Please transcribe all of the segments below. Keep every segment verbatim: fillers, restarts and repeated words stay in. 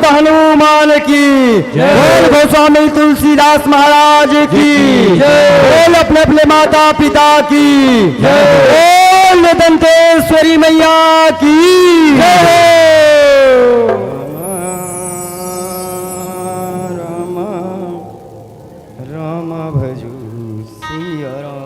हनुमान की जय। बोल गोस्वामी तुलसीदास महाराज की जय। बोल अपने अपने माता पिता की जय। बोल दंतेश्वरी मैया की जय। राम राम राम भजू सिया राम।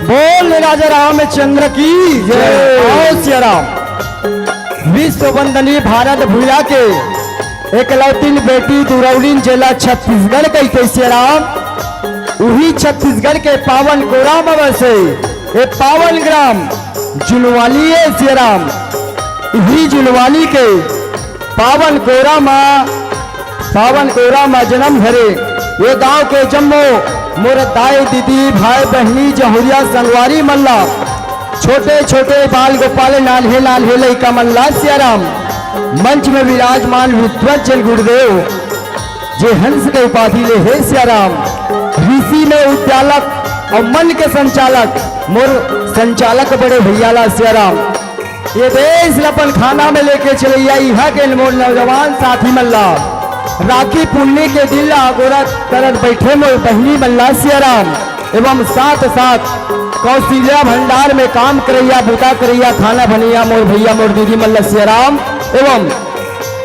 बोल राजा रामचंद्र की जय। आओ सिया राम। विश्व वंदनीय भारत भुइयां के एकलौतिन बेटी दुरौलिन जेला छत्तीसगढ़ कहिथे सिया राम। उही छत्तीसगढ़ के पावन कोरा म बसे ए पावन ग्राम जुनवानी ए सिया राम। इही जुनवानी के पावन कोरा म, पावन कोरा म जनम धरे ये गांव के जम्मो मोर दाई दीदी भाई बहिनी जहुरिया संगवारी मन ला, छोटे छोटे बाल गोपाल नान्हे नान्हे लइका मन ला सिया राम। मंच में विराजमान विद्वत जन गुरुदेव जे हंस के उपाधि ले हे सिया राम, ऋषि में उद्यालक अउ मन के संचालक मोर संचालक बड़े भैया ला सिया राम। ये देश ल अपन खाना में लेके चलइया इहाँ के मोर नौजवान साथी मन ला राखी पुन्नी के दिन ला अगोरा तरन बैठे मोर बहिनी मन ला सिया राम एवं साथ साथ कौशल्या भंडार में काम करइया, बूता करइया, खाना बनइया मोर भैया मोर दीदी मन ला सिया राम एवं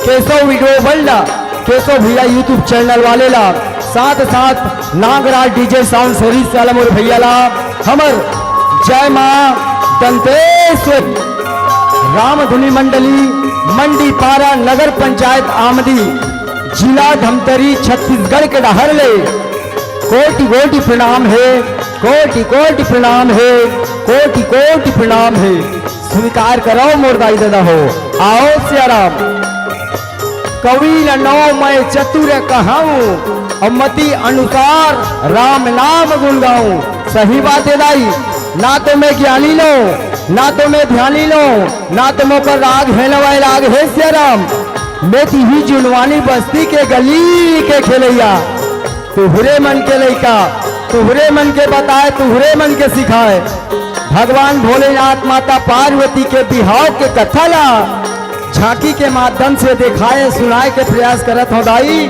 केशव वीडियो वर्ल्ड ला, केशव भैया YouTube चैनल वाले ला साथ साथ नागराज डीजे साउंड सर्विस वाला मोर भैया ला हमर जय मां दंतेश्वरी रामधुनी मंडली, मंडीपारा, नगर पंचायत आमदी, जिला धमतरी, छत्तीसगढ़ के डहर ले कोटि कोटि प्रणाम हे, कोटि कोटि प्रणाम हे, कोटि कोटि प्रणाम हे। स्वीकार करव मोर दाई ददा हो। आओ सियाराम। कवि ल नौ मैं चतुर कहूँ, अउ मति अनुसार राम नाम गुण गाऊं। सही बात हे दाई, ना तो मैं ज्ञानी लो, ना तो मैं ध्यानी लो, ना तो मोकर राग हे नवाय राग हे सियाराम। मैं तिही जुनवानी बस्ती के गली के खेलैया, तुहरे मन के लइका, तुहरे मन के बताए, तुहरे मन के सिखाए। भगवान भोलेनाथ माता पार्वती के बिहाव के कथा ला झांकी के माध्यम से देखाए, सुनाए के प्रयास करत हौं दाई।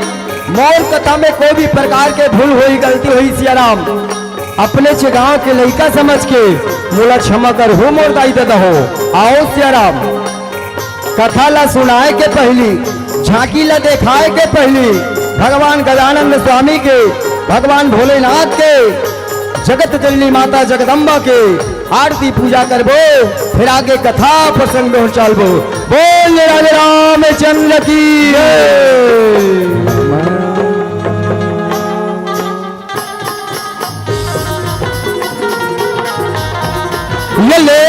मोर कथा में कोई भी प्रकार के भूल होई, गलती होई, सियाराम, अपनेच गांव के लइका समझ के मोला क्षमा करहू मोर दाई ददा हो। आओ सियाराम। कथा ला सुनाए के पहिली, झांकी ला देखाए के पहिली, भगवान गजानंद स्वामी के, भगवान भोलेनाथ के, जगत जननी माता जगदम्बा के आरती पूजा करबो, फिर आगे कथा प्रसंग में चलबो। बोल राधे रामचंद्र की जय। ये ले।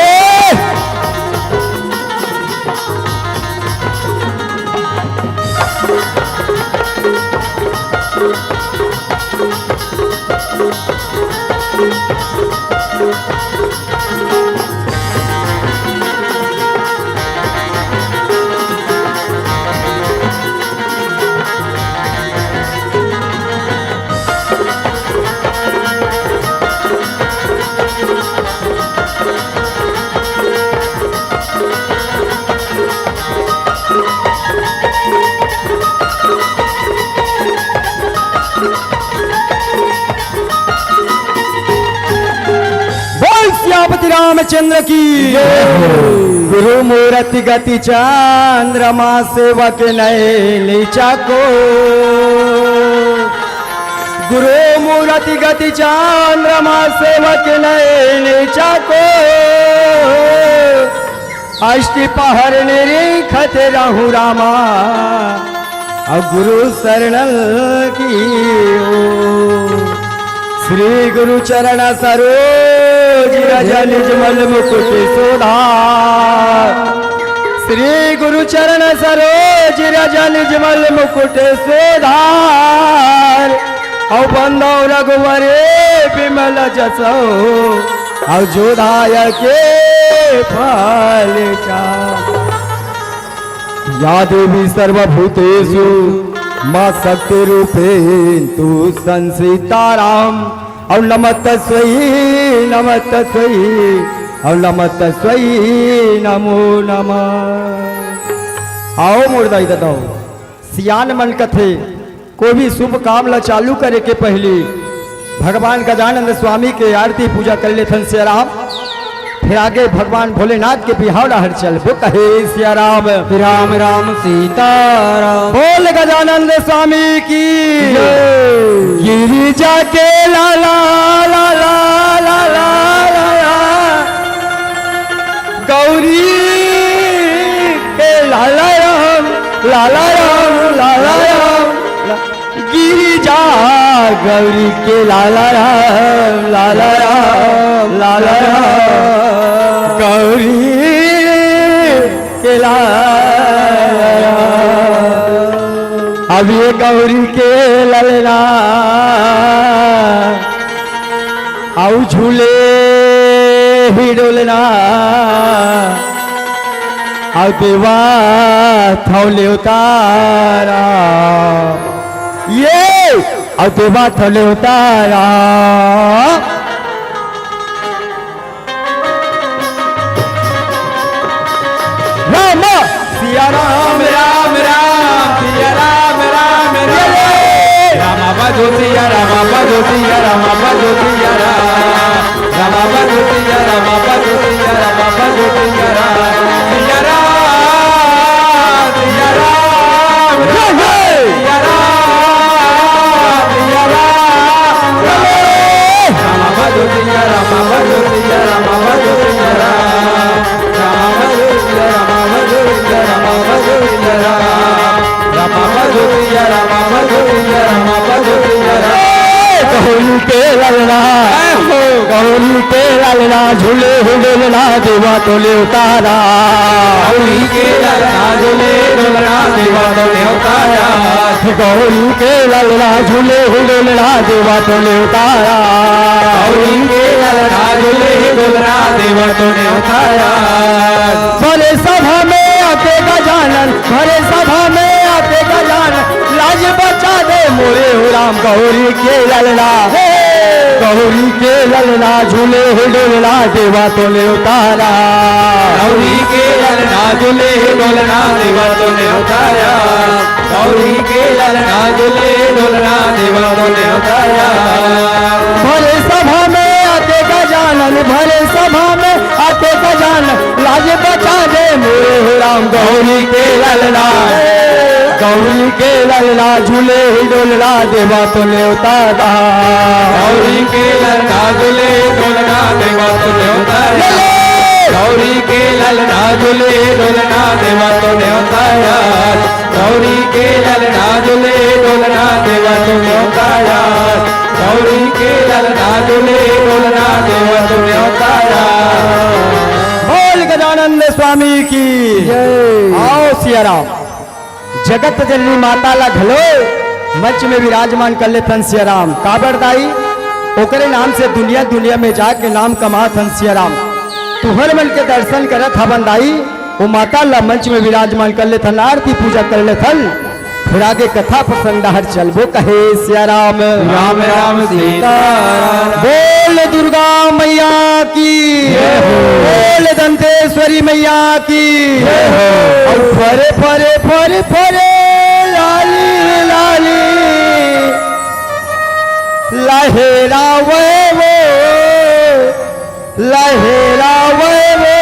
बोल सियापति रामचंद्र की। गुरु मूरति गति चंद्रमा सेवक नैन चाको। गुरु मूरति गति चंद्रमा सेवक नैन चाको। अष्टि पहर निरीखत रहूं रामा, अउ गुरु शरण की ओ। श्री गुरु चरण सरोज रज निज मल मुकुट सुधार। श्री गुरु चरण सरोज रज निज मल मुकुट सुधार। अउ बंदौ रघुवर बिमल जसौ, अउ जो दायक फल चार। या देवी सर्वभूतेषु माँ शक्ति रूपेण तु संस्थिता राम। अउ नमस्तस्वै, नमस्तस्वै, अउ नमस्तस्वै नमो नमः। आओ मोर दाई ददा हो, सियान मन कथे, कोई भी शुभ काम ला चालू करे के पहिली भगवान गजानंद स्वामी के आरती पूजा कर लेथन सियाराम, फिर आगे भगवान भोलेनाथ के बिहाव ला हर चलबो कहे सियाराम। राम राम सीताराम। बोल गजानंद स्वामी की जय। गिरिजा के लाला, लाला, लाला, लाला, गौरी के लाला राम, लाला राम, लाला राम, ला-, गिरिजा गौरी के लाला राम, लाला राम, लाला राम, गौरी के लाला राम। अब ये गौरी के ललना अउ झूले ही डोलना, अउ देवा थौले उतारा, ये, अउ देवा थौले उतारा। राम सिया राम, राम राम, सिया राम, राम राम। राम बजो सिया राम, बजो सिया राम, बजो सिया राम। राम बजो सिया राम, बजो सिया राम, बजो सिया राम। सिया राम, सिया राम, राम सिया राम, सिया राम। ला देवा तोले उतारा। गौरी के ललना झूले डोलना देवा तोले उतारा। गौरी के ललना झूले डोलना देवा तोले उतारा। गौरी के ललना झूले डोलना देवा तोले उतारा। भरे सभा में आके गजानन, भरे सभा में आके गजानन, लाज बचा दे मोरे हो राम। गौरी के ललना, हे गौरी के ललना झूले डोलना देवा तोले उतारा। गौरी के ललना झूले डोलना देवा तोले उतारा। गौरी के ललना झूले डोलना देवा तोले उतारा। भरे सभा में आके गजानन, भरे सभा में आके गजानन, लाज बचा दे मोरे हो राम। गौरी के ललना, गौरी के ललना झूले डोलना देवा तोले उतारा। गौरी के ललना झूले डोलना देवा तोले उतारा। गौरी के ललना झूले डोलना देवा तोले उतारा। गौरी के ललना झूले डोलना देवा तोले उतारा। गौरी के ललना झूले डोलना देवा तोले उतारा। बोल गजानंद स्वामी की जय। आओ सिया राम। जगत जननी माता ला घलो मंच में विराजमान कर लेथन सिया राम। काबर दाई, ओकरे नाम से दुनिया दुनिया में जाके नाम कमाथन सिया राम। तुहर मन के दर्शन करत हवन दाई, ओ माता ला मंच में विराजमान कर लेथन, आरती पूजा कर लेथन, फिर आगे कथा प्रसंग डहर चलबो कहे सिया राम। राम राम सीता राम। बोल दुर्गा मैया की जय हो। बोल दंतेश्वरी मैया की जय हो। और फरे फरे फरे फरे लाली लाली लहरावे वो, लहरावे वो,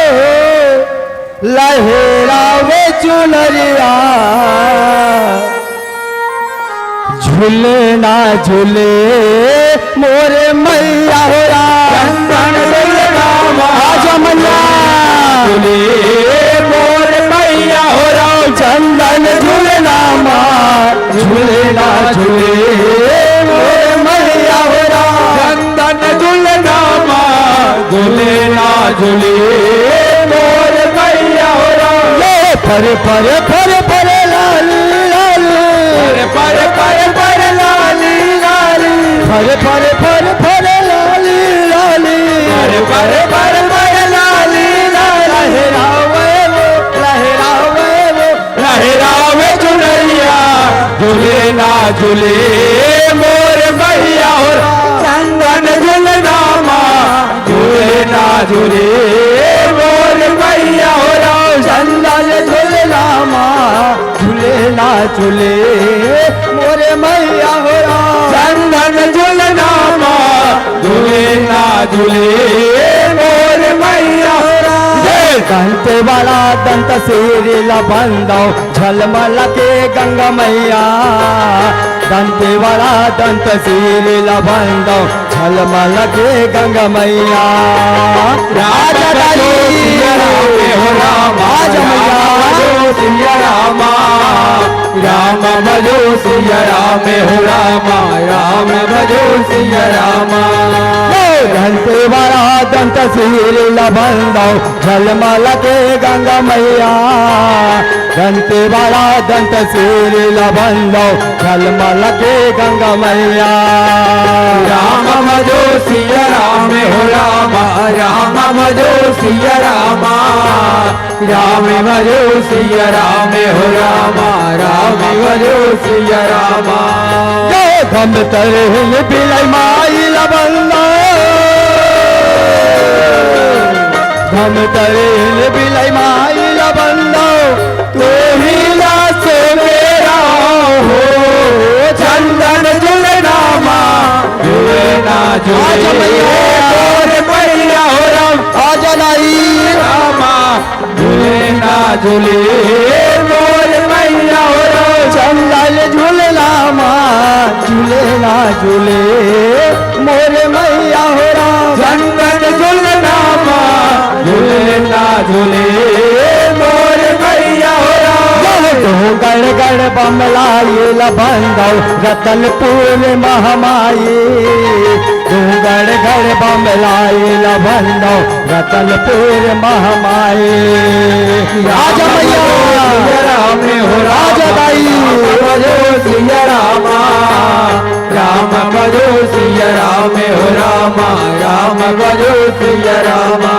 लहरावे चुनरिया। झूलना झूले मोरे मैया हो राम। चंदन झूलना मा आजा मैया। झूले मोर मैया हो राम। चंदन झूलना मा झूलना झूले मोर मैया हो राम। चंदन झूलना मा झूलना झूले मोर मैया हो राम। ले फर फर फर फर लाली लाली। फर फर फर फर लाली लाली। फर फर फर फर लाली लाली। फर फर फर फर लाली लाली। लहरावे वो, लहरावे वो। लहरावे चुनरिया, झूले ना झूले मोर मैया हो राम। चंदन झूलना मा, झूले ना झूले मोर मैया हो राम। चंदन झूलना मा, झूले ना झूले मोर मैया हो राम। चंदन झूलना मा, झूले ना झूले मोर मैया हो राम। जय। दंते वाला दंत सिरी ला बंदव, झलमल के गंगा मैया। दंते वाला दंत सिरी ला बंदव, झलमल के गंगा मैया। राजा राम राम हो राम, राजा मैया। राम भजो सिया राम, राम भजो सिया राम हो राम, राम भजो सिया राम। हे दंते वाला दंत सिरी ला बंदव, झलमल के गंगा मैया। दंते वाला दंत सिरी ला बंदव, झलमल के गंगा मैया। राम भजो सिया राम हो राम, राम भजो सिया राम। राम भजो सिया राम हो राम, राम भजो सिया राम। जय धम तरहिल बिलाई माई ला बंदव। धम तरहिल बिलाई माई ला बंदव। तू ही लासो मेरा हो। चंदन झुलना मा, झुलना झुले। आजा मैया। मोर मैया हो राम। आजा नाई। रामा। झूले ना झूले मोर मैया हो राम। चंदन झूलना मा, झूले ना झूले मोर मैया हो राम। चंदन झूलना मा, झूले ना झूले मोर मैया हो राम। यह डोंगरगढ़ बमला ये लबंदौ रतनपुर महामाई। डोंगरगढ़ बमलाई ल बंदव रतनपुर महमाई। आजा मैया। राम हो राम। आजा दाई। राम भजो सिया रामा। राम भजो सिया राम हो रामा। राम भजो सिया रामा।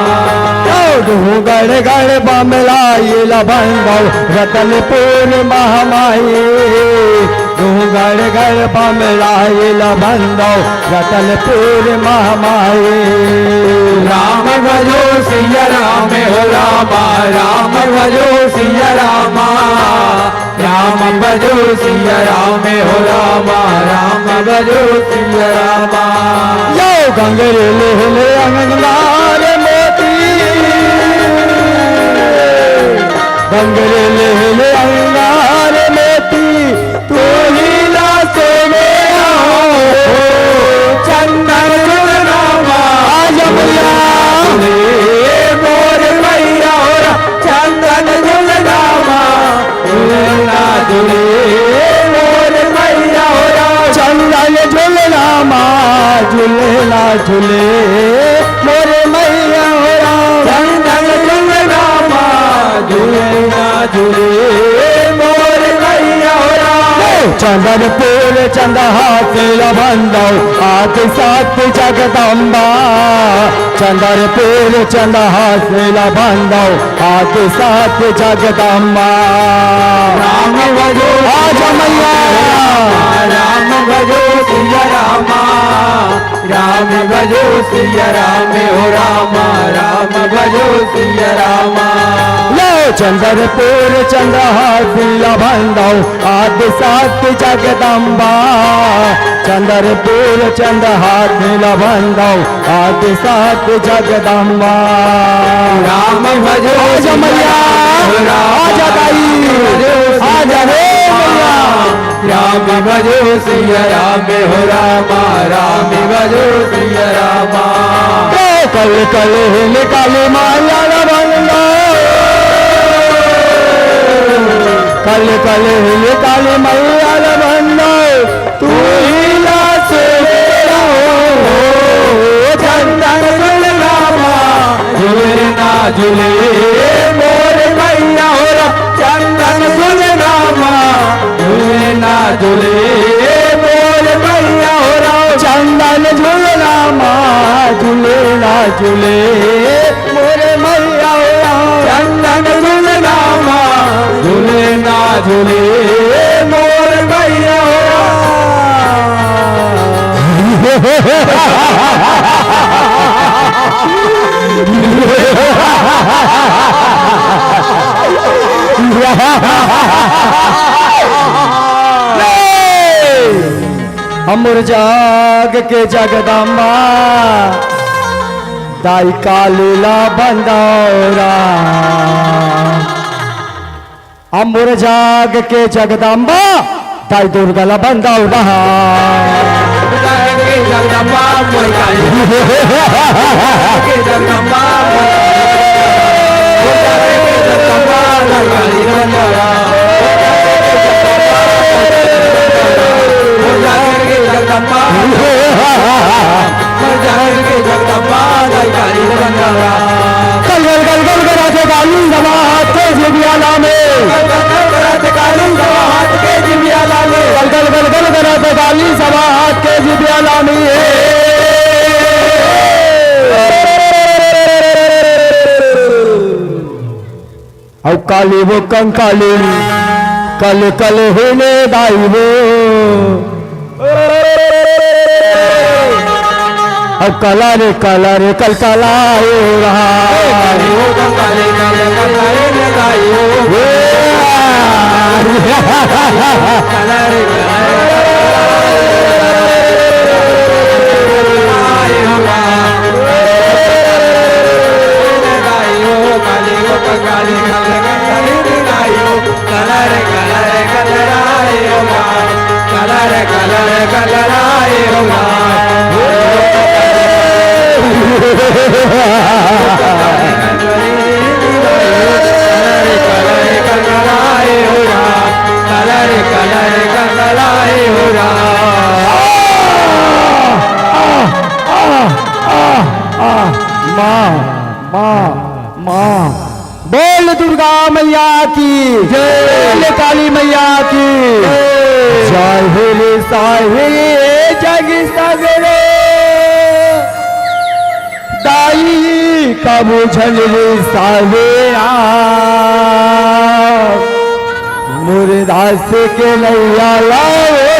डोंगरगढ़ बमलाई ल बंदव रतनपुर महमाई। डोंगरगढ़ बमलाई ल बंदव रतनपुर महमाई। राम भजो सिया राम हो रामा। राम भजो सिया रामा। राम भजो सिया राम हो रामा। राम भजो सिया रामा। यो गंगरे लेहले अंगार मोती। गंगरे लेहले अंगार मोती। तू ही लासो मेरा हो, चंदन झुलनामा। आजा मैया। झुले मोर मैया हो रा, चंदन झुलनामा। झुलना झुले मोर मैया हो रा। चंदन झुलनामा, झुलना झुले मोर मैया हो रा। चंदन झुलनामा, झुलना झुले मोर मैया हो रा। चंदनपुर चंद्रहास ल बंदव, आदि शक्ति जगदम्बा। चंदनपुर चंद्रहास ल बंदव, आदि शक्ति जगदम्बा। राम भजो आजा मैया। राम भजो सिया रामा। राम भजो सिया राम हो रामा। राम भजो सिया रामा। लो चंदनपुर चंद्रहास ल बंदव, आदि शक्ति जगदम्बा। चंदनपुर चंद्रहास ल बंदव, आदि शक्ति जगदम्बा। राम भजो आजा मैया। राम आजा दाई। भजो आजा रे मैया। राम भजो सिया राम हो रामा। राम भजो सिया रामा। ओ कल कल निकाली मैया ल बंदव। कल कल निकाली मैया ल बंदव। तू ही लास मेरा हो, चंदन झुलनामा। झुलना झुले मोर मैया हो रा, चंदन झुलनामा। झुलना झुले मोर मैया हो रा, चंदन झुलनामा। झुलना झुले मोर मैया हो राम। चंदन झुलनामा, झुलना झुले मोर मैया हो राम। अमर जाग के जगदम्बा दाई काली ला बंदव राम। अमर जाग के जगदम्बा दाई दुर्गा ला बंदव राम। जाग के जगदम्बा मोर काली। जाग के जगदम्बा मोर काली। जाग के जगदम्बा मोर काली बंदव राम। जाग के जगदम्बा। जाग के जगदम्बा दाई काली बंदव राम। गल गल गल गल गराथे काली सभा हाथ के जिबियाला में। गल गल गल गराथे काली सभा हाथ के जिबियाला में। गल गल गल गल गराथे काली सभा हाथ के जिबियाला में। अउ काली वो कंकाली, कल कल हेले दाई वो। अउ कला रे कला रे कल कला हो रहा। हे जग सगरो दाई कभू झन रिसावे राम। मोर दास के नैया ला ओ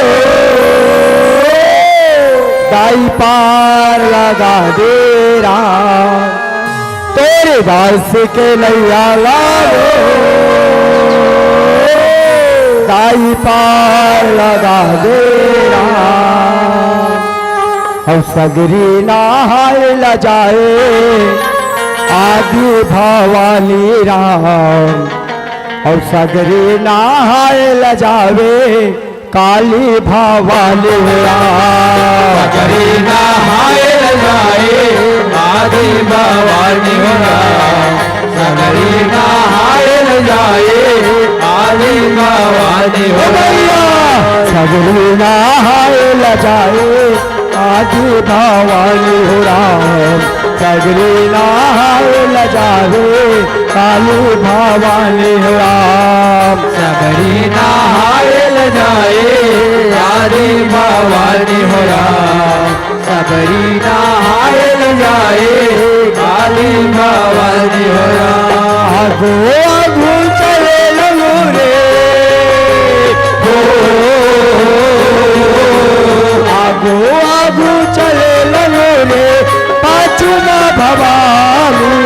दाई पार लगा दे राम। तोरे दास के नैया ला ओ दाई पार लगा दे राम। अउ सगरी नहाए ल जाए आदि भवानी राम। अउ सगरी नहाए ल जावे काली भवानी राम। सगरी नहाए ल जाए आदि भवानी राम। सगरी नहाए ल जाए आदि भवानी हो भैया। सगरी नहाए ल जाए आदि भवानी हो राम। सगरी नहाए ल जावे काली भवानी हो राम। सगरी नहाए ल जाए आदि भवानी हो राम। सगरी नहाए ल जाए काली भवानी हो राम। आगू आगू चले लंगू रे। हो, आगू आगू चले लंगू रे। पाछू मा भवानी।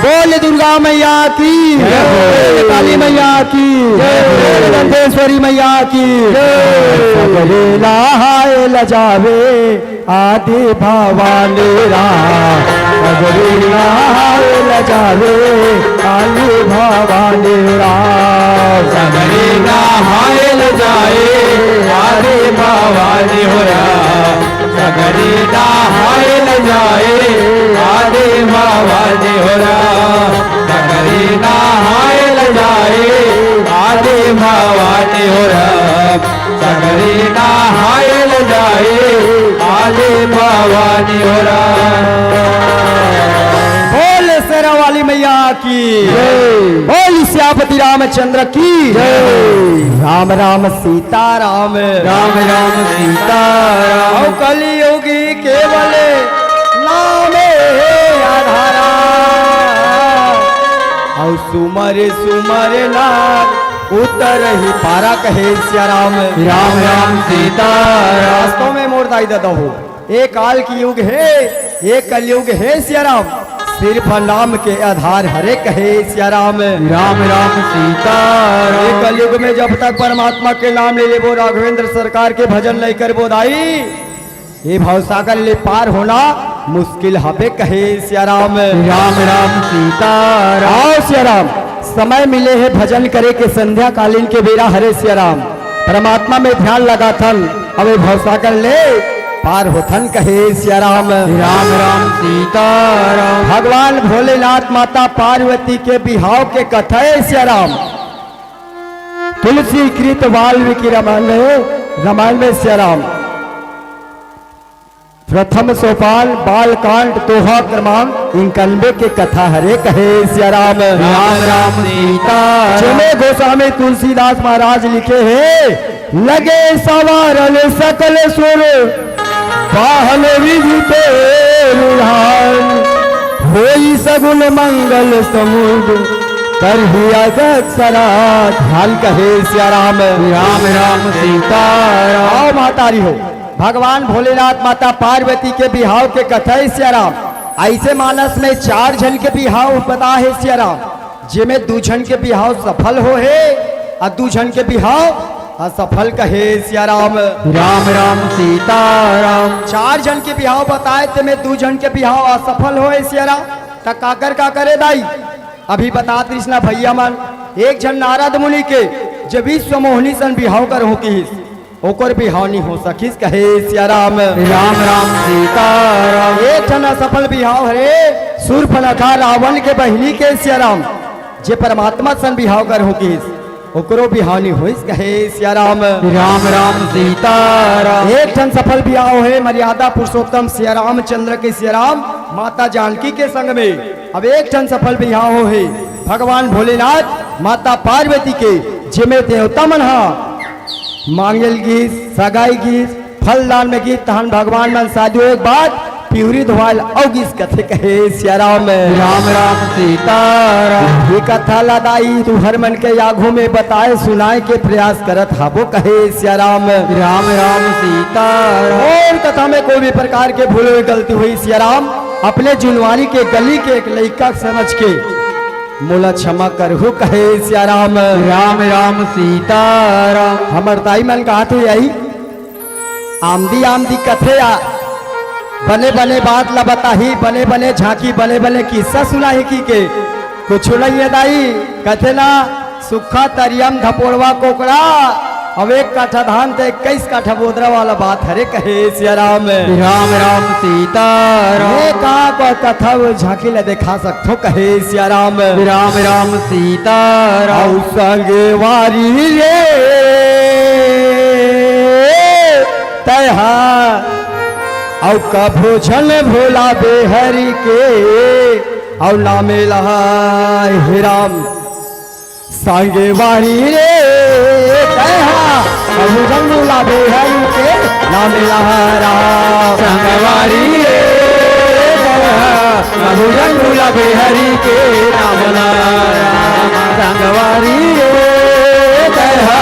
बोल दुर्गा मैया की। बोल काली मैया की। बोल दंतेश्वरी मैया की। सगरी नहाए ल जावे आदि भवानी राम। सगरी नहाए ल जावे काली भवानी राम। सगरी नहाए ल जाए आदि भवानी हो राम। सगरी नहाए ल जाए आदि भवानी हो राम। सगरी नहाए ल जाए आदि भवानी हो राम। सगरी नहाए ल जाए आदि भवानी हो राम। बोल शेरा वाली मैया की। जय। बोल सियापति रामचंद्र की। जय। राम राम सीता राम। राम राम सीता राम। अउ कलयुगी केवल नाम हे आधारा। अउ सुमर सुमर नाम उतरही पारा कहे सिया राम। राम राम सीता राम। वास्तव में मोर दाई ददा हो, ए काल की युग हे, ए कलयुग हे सिया राम। सिर्फ नाम के आधार हरे कहे सिया राम। राम राम सीता राम। ए कलयुग में जब तक परमात्मा के नाम ले लेबो, राघवेंद्र सरकार के भजन नहीं करबो दाई, ए भवसागर ले पार होना मुश्किल हबे कहे सिया राम। राम राम सीता राम। आओ सिया राम, समय मिले हे भजन करे के, संध्या कालीन के बेरा हरे सिया राम। परमात्मा में ध्यान लगाथन, अब ए भवसागर ले पार होथन कहे सिया राम। राम राम सीता राम। भगवान भोलेनाथ माता पार्वती के बिहाव के कथा हे सिया राम। तुलसी कृत वाल्मीकि रामायण में, रामायण में सिया राम। प्रथम सोपान बाल कांड दोहा क्रमांक इक्यानवे के कथा हरे कहे सिया राम। राम राम सीता राम। जेमे गोस्वामी तुलसीदास महाराज लिखे हे, लगे संवारन सकल सुर, वाहन विधि तेरु ध्यान, होई सगुन मंगल समुद, करही अदक्षरा ध्यान कहे सिया राम। राम राम सीता राम। आओ महतारी हो, भगवान भोलेनाथ माता पार्वती के बिहाव के कथा हे सिया राम। अइसे मानस में चार झन के बिहाव बता हे सिया राम, जेमे दू झन के बिहाव सफल हो हे अउ दू झन के बिहाव असफल कहे सिया राम। राम राम सीता राम। चार झन के बिहाव बताए, तेमे दू झन के बिहाव असफल हो हे सिया राम। त काकर काकर हे दाई, अभी बतात रिहिस ना भैया मन, एक झन नारद मुनि के जे विश्व मोहनी सन बिहाव करहूं किहिस, ओकर बिहाव नी हो सकिस कहे सिया राम। राम राम सीता राम। एक ठन असफल बिहाव हरे सूर्पनखा रावण के बहिनी के सिया राम, जे परमात्मा सन बिहाव करहूं किहिस, ओकरो बिहाव नी होइस कहे सिया राम। राम राम सीता राम। एक ठन सफल बिहाव हे मर्यादा पुरुषोत्तम सिया रामचंद्र के सिया राम, माता जानकी के संग में। अब एक ठन सफल बिहाव हो हे भगवान भोलेनाथ माता पार्वती के, जेमे देवता मन हा मांगेल गीस, सगाई गीस, फलदान में गीस, तहन भगवान मन साधु एक बात, पिउरी धोवाल अउ गीस कथे कहे सिया राम। राम राम सीताराम। ये कथा ला दाई तुहर मन के आघू में बताए सुनाए के प्रयास करत हाबो कहे सिया राम। राम राम सीताराम। अउ कथा में कोई भी प्रकार के भूल हुई, गलती हुई सिया राम, अपने जुनवानी के गली के एक लइका समझ के मोला क्षमा करहू कहे सिया राम। राम राम सीताराम। हमर दाई मन कहत हे, आई आमदी आमदी कथे आ, बने बने बात ला बताही, बने बने झांकी, बने बने किस्सा सुनाही कि के कुछ नहीं है दाई। कथे ना, सुक्खा तरिया म धपोड़वा कोकड़ा, अउ एक काठा धान ते इक्कीस काठा बोदरा वाला बात हरे कहे सिया राम। राम राम सीताराम। ये का को कथा वो झांकी ला देखा सकथो कहे सिया राम। राम राम सीताराम। अउ संगवारी रे, तैहा अउ कभू झन भूला बेहरी के, अउ नामे लहा हे राम। संगवारी रे, तैहा कभू झन भूला बेहरी के, नामे लहा राम। संगवारी रे, तैहा कभू झन भूला बेहरी के, नाम लहा राम। संगवारी रे, तैहा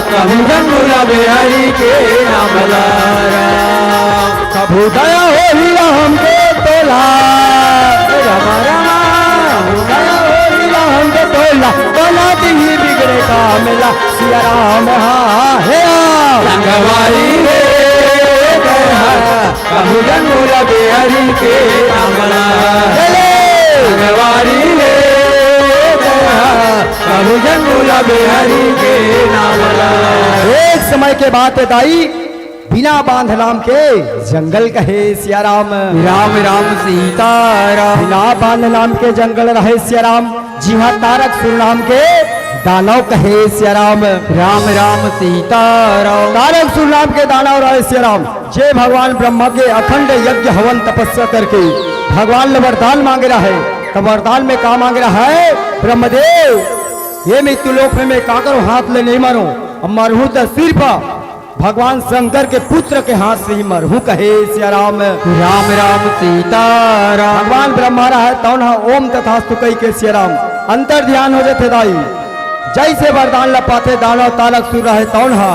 कभू झन भूला बेहरी के, नाम लहा राम। कभू दया होही राम के तोला, राम राम। कभू दया होही राम के तोला, बना दिही बिगड़े काम ला सिया राम। हाँ हे राम। संगवारी रे, कभू झन भूला बेहरी के नाम ला। संगवारी रे, कभू झन भूला बेहरी के नाम ला। एक समय के बात हे दाई, बिना बांध नाम के जंगल कहे सिया राम। राम राम सीताराम। बिना बांध नाम के जंगल रहे सिया राम, जिहां तारकसुर नाम के दानव कहे सिया राम। राम राम सीताराम। तारकसुर नाम के दानव रहे सिया राम, जे भगवान ब्रह्मा के अखंड यज्ञ हवन तपस्या करके भगवान ले वरदान मांगे रहे। त वरदान में का मांगे रहे? ब्रह्मदेव, ये मृत्यु लोक में मैं का करूं, हाथ ले नहीं मारूं, अब मरहूं त सिर्फ भगवान शंकर के पुत्र के हाथ से ही मरहूं कहे सिया राम। राम राम सीताराम। भगवान ब्रह्मा रहे तौन हा ओम तथास्तु कहि के सिया राम अंतर ध्यान हो जथे दाई। जैसे वरदान ल पाथे दानव तारकसुर रहे तौन हा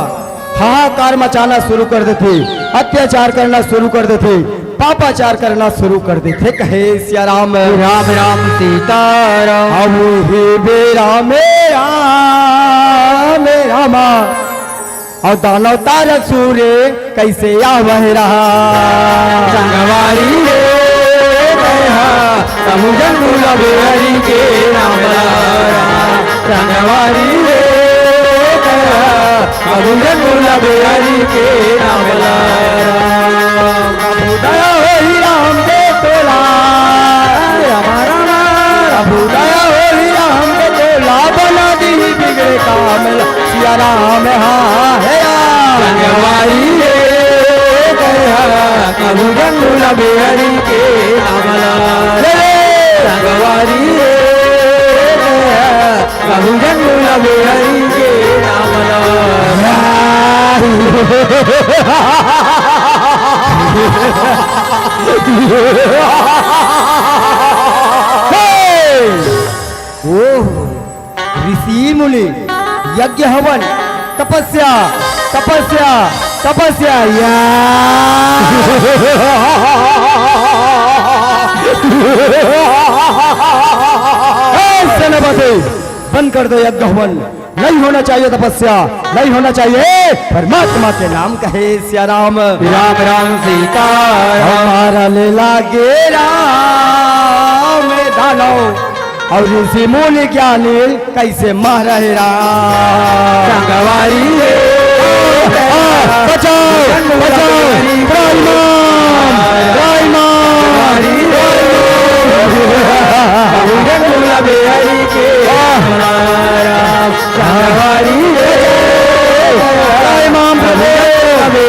हाहाकार मचाना शुरू कर देथे, अत्याचार करना शुरू कर देथे, पापाचार करना शुरू कर देथे कहे सिया राम। राम राम सीताराम। अब ही बेरा में राम रामा अउ दानव तारकसुर कइसे आवहे रहा। संगवारी रे, कहा, कभू झन भूला बेहरी के नाम ला। संगवारी रे, कहा, कभू झन भूला बेहरी के नाम ला। कभू दया होही राम के तोला, हमारा कभू दया होही राम के तोला, बना दिही बिगड़े काम ला। सिया राम हाँ हे राम। संगवारी रे, कहा, कभू झन भूला बेहरी के नाम ला। रे रे। संगवारी रे, कहा, कभू झन भूला बेहरी के नाम ला। हे! ओह, ऋषि मुनि, यज्ञ हवन, तपस्या, तपस्या, तपस्या, या। हे सेनापति, बंद कर दो यज्ञ हवन। नहीं होना चाहिए तपस्या, नहीं होना चाहिए। परमात्मा के नाम कहे सिया राम। राम राम सीता राम। मारा ले लागे राम दानव अउ ऋषि मुनि ज्ञानी कइसे मारे राम। संगवारी रे, आ, बचाओ, बचाओ, त्राहिमाम, त्राहिमाम। संगवारी रे,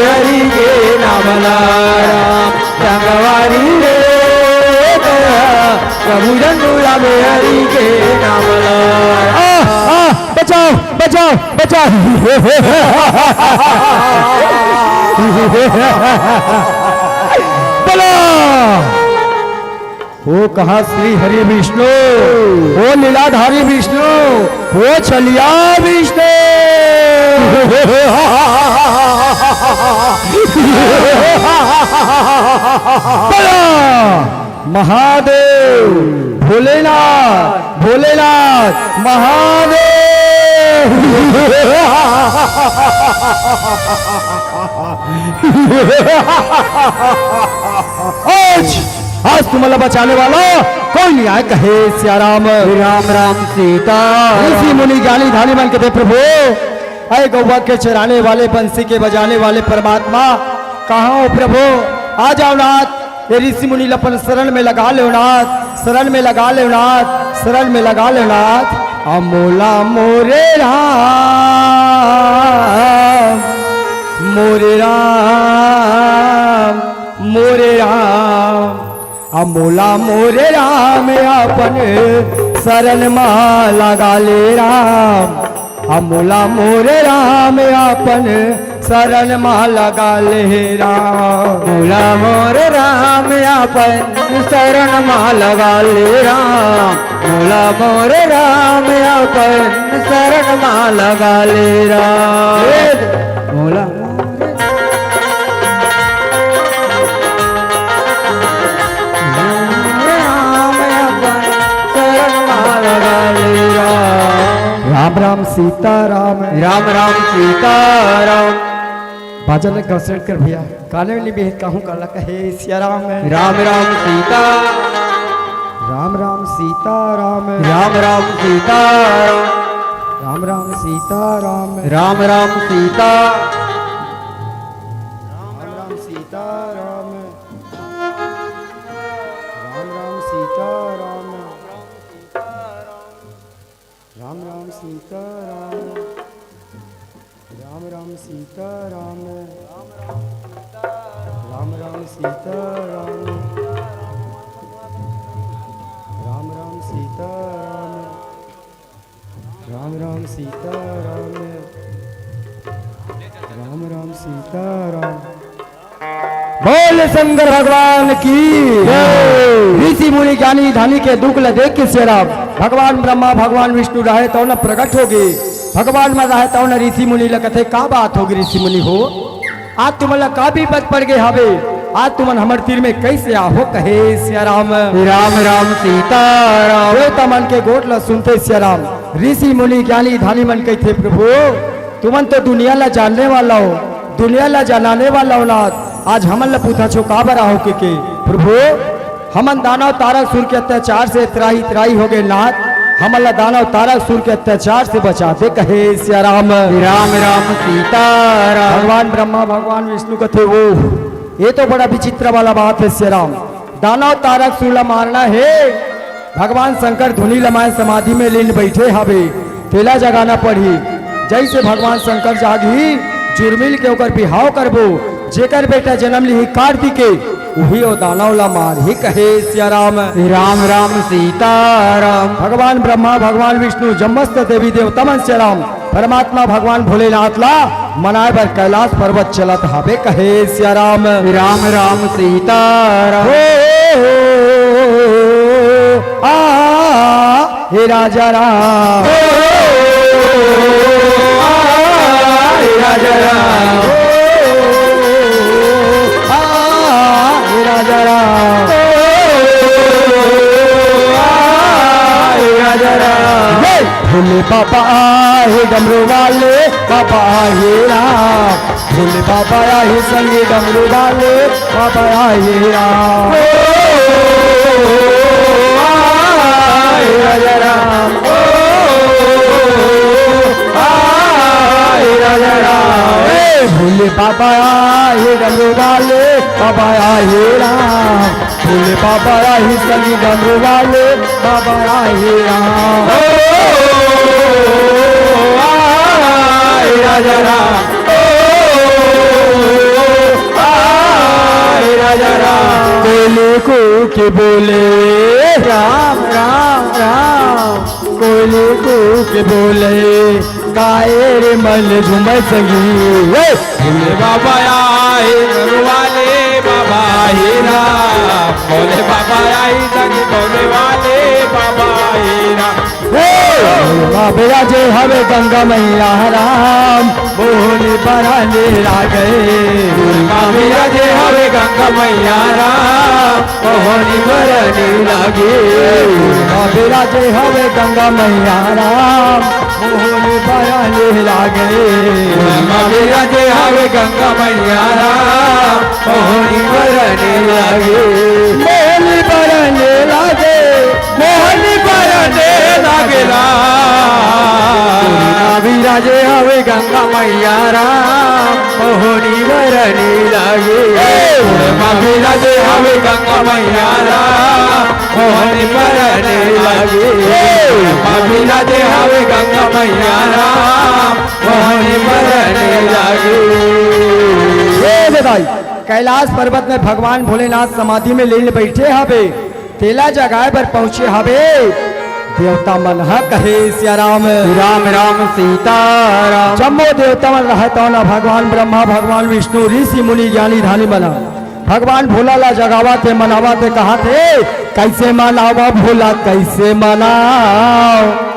हरि के नाम ला राम। संगवारी रे, प्रभु झंडूला में हरि के नाम ला राम। आ, आ, बचाओ, बचाओ, बचा। बोला। ओ कहा श्री हरि विष्णु, ओ लीलाधारी विष्णु, ओ छलिया विष्णु। बोला। महादेव, भोलेनाथ, भोलेनाथ, महादेव। आज, आज तुमला बचाने वाला कोई नहीं आय, कहे सिया राम। राम राम सीता। ऋषि मुनि ज्ञानी ध्यानी मन कथे, प्रभु, अय गौवा के चराने वाले, बंसी के बजाने वाले परमात्मा, कहाँ हो प्रभु? आ जाओ नाथ, ये ऋषि मुनि ल अपन शरण में लगा लेव नाथ, शरण में लगा लेव नाथ, शरण में लगा लेव नाथ। अमोला मोरे राम, मोरे राम, मोरे राम। अमोला मोरे राम अपन शरण मा लगा ले राम। अमोला मोरे राम अपन शरण मा लगा ले राम। मोला मोरे राम अपन शरण मा लगा ले राम। मोला मोरे राम अपन शरण मा लगा ले राम। मोला मोरे राम अपन शरण मा लगा ले राम। राम राम सीता राम। राम राम सीता राम। बाजा ल घसट कर भैया, काने में निबेहित कहूँ काला कहे सिया राम। राम राम सीता। राम राम सीता राम। राम राम सीता राम। राम राम सीता राम। राम राम सीता। राम राम सीता राम। राम राम सीता राम। राम राम सीता राम। राम राम सीता राम। राम राम सीता राम। राम राम सीता राम। राम राम सीता राम। राम राम सीता राम। बोल शंकर भगवान की जय। ऋषि मुनि ज्ञानी ध्यानी के दुख ल देख के सिया राम, भगवान ब्रह्मा, भगवान विष्णु रहे तौ न प्रकट होगे, भगवान म रहे तौ न ऋषि मुनि ल कथे, का बात होगे ऋषि मुनि हो? आज तुमन ला का बिपत पड़ गे हवे? आज तुमन हमर तीर में कइसे आहो कहे सिया राम। राम राम सीता राम। देवता मन के गोठ ला सुनते सिया राम, ऋषि मुनि ज्ञानी ध्यानी मन कहिथे, प्रभु तुमन तो दुनिया ला जानने वाला हो, दुनिया ला जनाने वाला हो नाथ, आज हमन ला पूछत हो काबर आहो के, के? प्रभु हमन दानव तारक सुर के अत्याचार से त्राही त्राही हो गे नाथ, हमन ला दानव तारक सुर के अत्याचार से बचा दे कहे सिया राम। राम राम सीता राम। भगवान ब्रह्मा भगवान विष्णु कथे, ओ ये तो बड़ा विचित्र वाला बात हे सिया राम। दानव तारक सुर ला मारना हे, भगवान शंकर धुनी लमाए समाधि में लीन बैठे हवे, तेला जगाना पड़ही। जैसे भगवान शंकर जागही, जुर्मिल के ओकर बिहाव करबो, जेकर बेटा जन्म लिही कार्तिके, उही ओ दानव ला मारही कहे सिया राम। राम राम सीता राम। भगवान ब्रह्मा, भगवान विष्णु, जम्मस्त देवी देवता मन सिया राम, परमात्मा भगवान भोलेनाथ ला मनाए बर कैलाश पर्वत चलत हावे कहे सिया राम। राम राम सीता राम। ओ, आ, हे राजा राम। ओ, आ, हे राजा राम। ओ, आ, हे राजा राम। ओ, आ, हे राजा राम। हे भोले बाबा आहे डमरू वाले, बाबा आहे राम। भोले बाबा आहे संगी डमरू वाले, बाबा आहे राम। ओ, आ, हे राजा राम। ओ, आ, हे राजा राम। हे भोले बाबा आहे डमरू वाले, बाबा आहे राम। भोले बाबा आहे संगी डमरू वाले, बाबा आहे राम। ओ, आ, हे राजा राम। ओ, आ, हे राजा राम। कोयले कूके बोले, राम, राम, राम। कोयले ले को के बोले, काए रे मन झूमे संगी। ए! भोले बाबा आए, वाले बाबा हे राम। भोले बाबा आए, संगी भोले वाले बाबा हे राम। ए! माँ विराजे हवे गंगा मैया राम, मोहनी पराने लागे। माँ विराजे हवे गंगा मैया राम, मोहनी पराने लागे। माँ विराजे हवे गंगा मैया राम, मोहनी पराने लागे। माँ विराजे हवे गंगा मैया राम, मोहनी पराने लागे। मोहनी पराने लागे, मोहनी पराने लागेला। माँ विराजे हवे गंगा मैया राम, मोहनी पराने लागे। ए! माँ विराजे हवे गंगा मैया राम, मोहनी पराने लागे। ए! माँ विराजे हवे गंगा मैया राम, मोहनी पराने लागे। ए दे दाई, कैलाश पर्वत में भगवान भोलेनाथ समाधि में लीन बैठे हवे, तेला जगाए बर पहुंचे हवे। देवता मन ह कहे सिया राम। राम राम सीता राम। जम्मो देवता मन रहत ना, भगवान ब्रह्मा, भगवान विष्णु, ऋषि मुनि, ज्ञानी ध्यानी मन ह भगवान भोला ला जगावत हे, मनावत हे, कहत हे, "कैसे मनावा भोला, कैसे मनाओ?"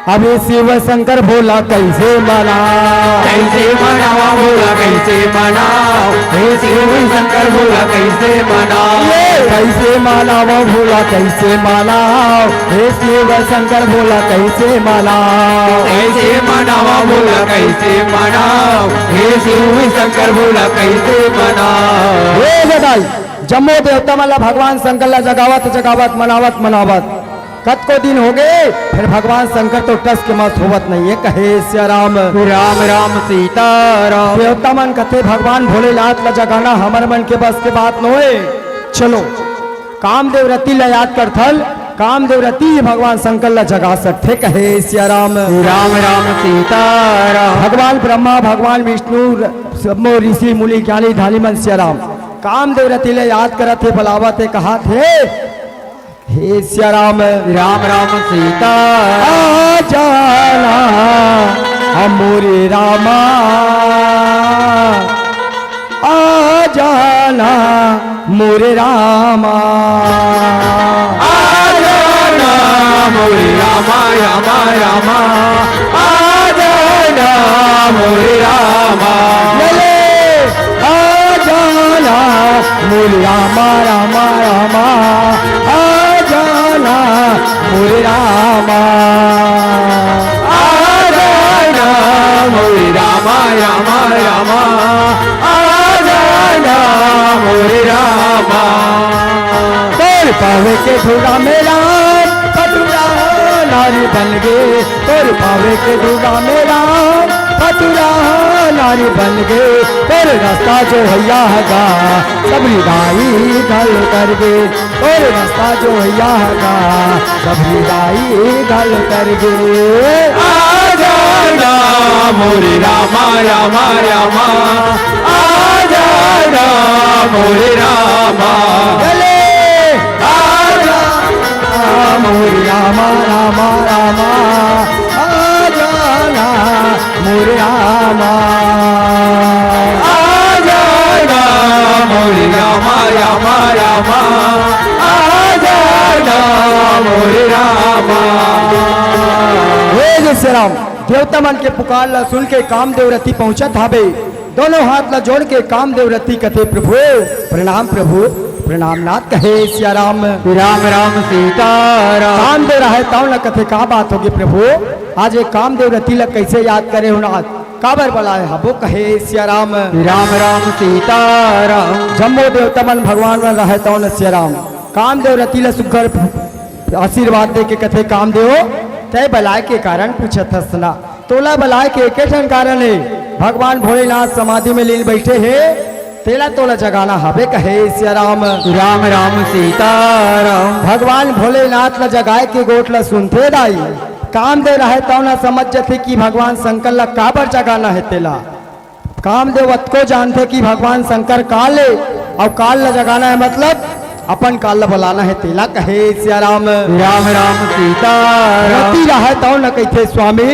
अबे शिव शंकर भोला कैसे मनाओ? कैसे मनावा भोला, कैसे मनाओ? हे शिव शंकर भोला कैसे मनाओ? ये कैसे मनावा भोला, कैसे मनाओ? हे शिव शंकर भोला कैसे मनाओ? कैसे मनावा भोला, कैसे मनाओ? हे शिव शंकर भोला कैसे मनाओ? हे गदाई, जम्मो देवता मन ला भगवान शंकर ला जगावत, जगावत, मनावत, मनावत कतको दिन हो गए, फिर भगवान शंकर तो टस के मस होवत नहीं है, कहे सिया राम। राम राम सीता राम। देवता मन कथे, "भगवान भोलेनाथ ला जगाना हमर मन के बस के बात नोहे। चलो, कामदेव रति ला याद करथन, कामदेव रति ही भगवान शंकर ला जगा सकथे," कहे सिया राम। राम राम सीता राम। भगवान ब्रह्मा, भगवान विष्णु, र-, सब ऋषि मुनि, ज्ञानी ध्यानी मन सिया राम कामदेव रति ला याद करत हे, बलावत हे, कहत हे, हे सिया राम। राम राम सीता। आ जाना, आ मोरे रामा, आ जाना, मोरे रामा। आ जाना, मोरे रामा, रामा, रामा। आ जाना, मोरे रामा। ले, ले। आ जाना, मोरे रामा, रामा, रामा, आ जाना, मोरे रामा। आ जाना, मोरे रामा, रामा, रामा, आ जाना, मोरे रामा। तोर पावे के धुरा में राम, पटुरा नारी बन गे। तोर पावे के धुरा में राम, पटुरा नारी बन गे। तोर रास्ता जो हैया हगा, सबरी दाई घल कर गे। तोर रास्ता जो हैया हगा, सबरी दाई घल कर गे। आ जाना मोरे रामा, रामा, रामा, आ जाना मोरे रामा। गले आ जाना मोरे रामा, रामा, रामा, आ जाना मोरे रामा। आ जाना मोरे रामा, रामा, रामा, आ जाना मोरे रामा। हे जय श्री राम। देवता मन के पुकार ला सुन के कामदेव रति पहुंचत हावे। दोनों हाथ ला जोड़ के कामदेव रति कथे, "प्रभु प्रणाम, प्रभु प्रणाम नाथ," कहे सिया राम। राम राम सीता राम। कामदेव रहे तव न कथे, "का बात होगे प्रभु, आज ये कामदेव रति ला कैसे याद करे हो नाथ, काबर बलाए हबो?" कहे सिया राम। राम राम सीता राम। जम्मो देवता मन भगवान मन रहे तव न सिया राम कामदेव रति ला सुग्घर आशीर्वाद दे के कथे, "कामदेव, तय बलाय के कारण पूछत हस ना? तोला बलाय के एके ठन कारण हे, भगवान भोलेनाथ समाधि में लीन बैठे हे, तेला तोला जगाना हवे," कहे सिया राम। राम राम सीता राम। भगवान भोलेनाथ ला जगाए के गोठ ला सुनथे दाई, कामदेव रहे तव ना समझ जथे कि भगवान शंकर ला काबर जगाना हे तेला। कामदेव अतको जानथे कि भगवान शंकर काल हे, अउ काल ला जगाना हे, मतलब अपन काल ला बलाना हे तेला कहे सिया राम। राम राम सीता राम। रति रहय तव न कहिथे स्वामी,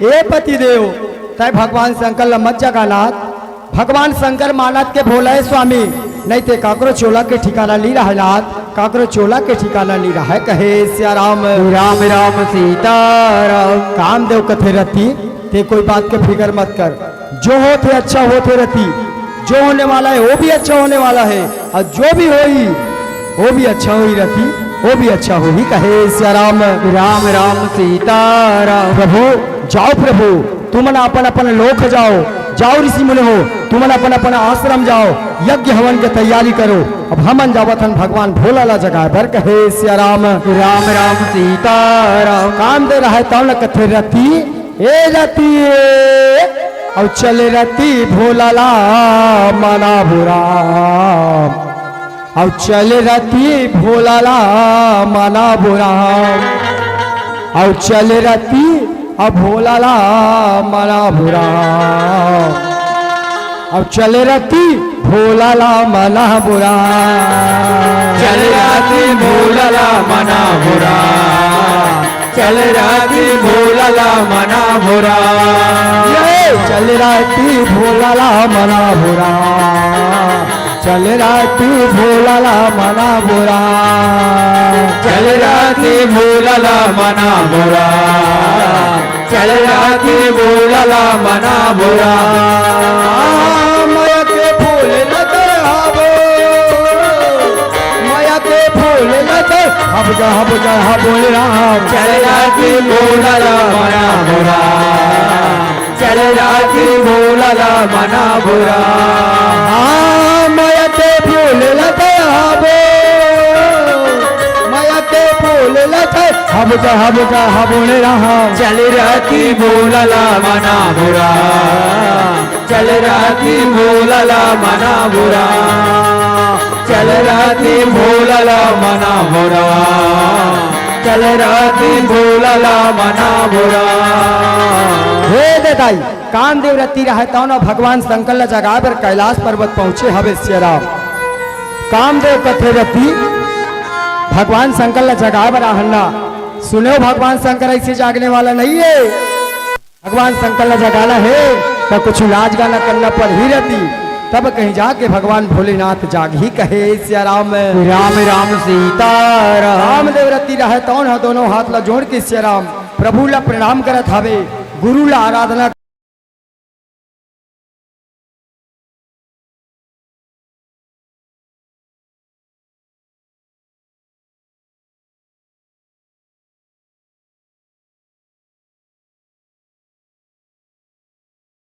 ए पति देव, तय भगवान शंकर ला मत जगा नाथ। भगवान शंकर मानत के भोला हे स्वामी, नहीं ते काकरो चोला के ठिकाना नहीं रहय नाथ, काकरो चोला के ठिकाना नहीं रहय कहे सिया राम। राम राम सीता राम। कामदेव कथे रति, ते कोई बात के फिकर मत कर, जो होथे अच्छा होथे रति, जो होने वाला है वो भी अच्छा होने वाला है, और जो भी होई वो भी अच्छा होई रति, वो भी अच्छा होही कहे सिया राम। राम राम सीता राम। प्रभु, जाओ प्रभु, तुमन अपन अपन लोक जाओ, जाओ ऋषि मुनि हो, तुमन अपन अपन आश्रम जाओ, यज्ञ हवन के तैयारी करो। अब हमन जावत हन भगवान भोला ला जगाए बर कहे सिया राम। राम राम सीता राम। कामदेव रहय तव न कथे रति, ए रति, अउ चले रति भोला ला मनाबो राम। अउ चले रति भोला ला मनाबो राम। अउ चले रति अउ भोला ला मनाबो राम। अउ चले रति भोला ला मनाबो राम। चले रति भोला ला मनाबो राम। चले रति भोला ला मनाबो राम। ये चले रति भोला ला मनाबो राम। चले रति भोला ला मनाबो राम। चले रति भोला ला मनाबो राम। चले रति भोला ला मनाबो राम। मया के फूल लगे हबो, मया के फूल लगे हबो, हबो, हबो राम। चले रति भोला ला मनाबो राम। चले रति भोला ला मनाबो राम। हाँ, मया के फूल लगे हबो, मया के फूल लगे हबो, हबो, हबो राम। चले रति भोला ला मनाबो राम। चले रति भोला ला मनाबो राम। चले रति भोला ला मनाबो राम। चले रति भोला ला मनाबो राम। हे दे दाई, कामदेव रति रहय तव न भगवान शंकर ला जगाए बर कैलाश पर्वत पहुंचे हवे सिया राम। कामदेव कथे रति भगवान शंकर ला जगाए बर आहन ना। सुनेव, भगवान शंकर ऐसे जागने वाला नहीं है। भगवान शंकर ला जगाना हे त कुछ नाच गाना करना पड़ही रति, तब कहीं जाके भगवान भोलेनाथ जागही कहे सिया राम। राम राम सीता राम। कामदेव रति रहय तव न दोनों हाथ ला जोड़ के सिया राम प्रभु ला प्रणाम करत हवे, गुरु ला आराधना